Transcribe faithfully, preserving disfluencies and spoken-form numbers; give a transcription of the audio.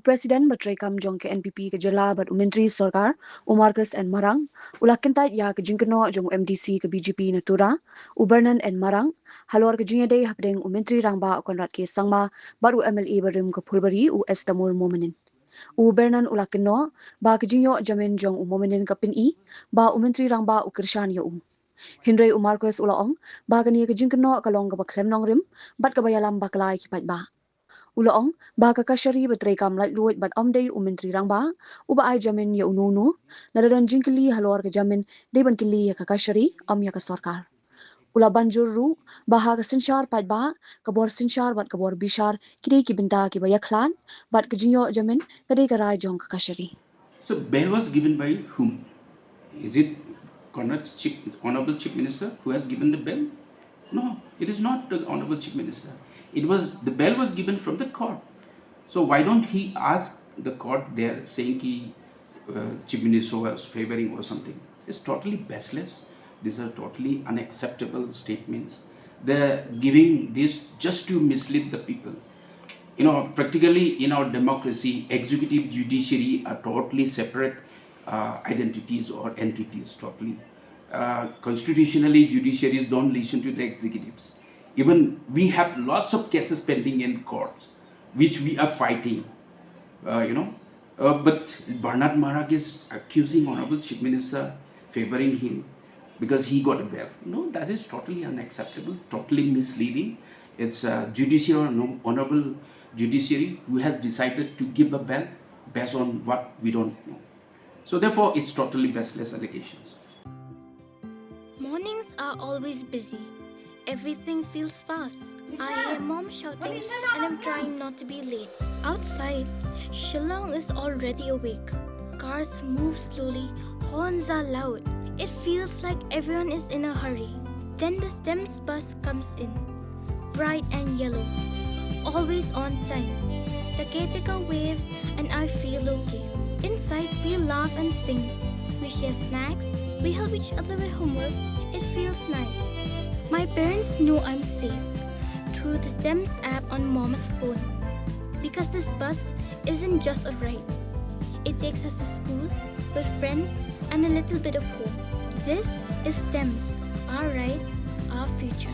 President ba treikam jong ka N P P ka jylla bad u Myntri Sorkar, u Marcuise N Marang, u la kyntait ïa ka jingkynnoh jong u M D C ka B J P na Tura, u Bernard N Marang, halor ka jingïadei hapdeng u Myntri Rangbah u Conrad K Sangma bad u M L A barim ka Phulbari u Estamur Momin. U Bernard u la kynnoh ba ka jingïoh jamin jong u Momin ka pyni ba u Myntri Rangbah u kyrshan ïa u. Hynrei u Marcuise u la ong ba kane ka jingkynnoh ka long kaba khlem nongrim bad kaba ïalam bakla ïa ki paidbah. U la ong ba ka kashari ba treikam laitluid bad ym dei u Myntri Rangbah uba ai jamin ïa uno uno, lada don jingkylli halor ka jamin dei ban kylli ïa ka kashari, ym ïa ka sorkar. U la ban jur ruh ba ha ka synshar paidbah, ka bor synshar bad ka bor bishar ki dei ki bynta kiba ïakhlad bad ka jingïoh jamin ka dei ka rai jong ka kashari. So bail was given by whom? Is it Conrad Chief, Honorable Chief Minister who has given the bail? No, it is not the Honorable Chief Minister. It was, the bail was given from the court. So why don't he ask the court there saying ki uh, Chief Minister was favoring or something? It's totally baseless. These are totally unacceptable statements. They're giving this just to mislead the people. You know, practically in our democracy, executive, judiciary are totally separate uh, identities or entities, totally. Uh, constitutionally, judiciaries don't listen to the executives. Even we have lots of cases pending in courts, which we are fighting, uh, you know. Uh, but Bernard Marang is accusing Honorable Chief Minister, favoring him because he got a bail. No, that is totally unacceptable, totally misleading. It's a judiciary, no, Honorable Judiciary, who has decided to give a bail based on what we don't know. So therefore, it's totally baseless allegations. Mornings are always busy. Everything feels fast. I hear mom shouting and I'm trying not to be late. Outside, Shillong is already awake. Cars move slowly, horns are loud. It feels like everyone is in a hurry. Then the STEMS bus comes in. Bright and yellow. Always on time. The caretaker waves and I feel okay. Inside, we laugh and sing. We share snacks. We help each other with homework. It feels nice. My parents know I'm safe through the STEMS app on mom's phone. Because this bus isn't just a ride, it takes us to school, with friends, and a little bit of home. This is STEMS, our ride, our future.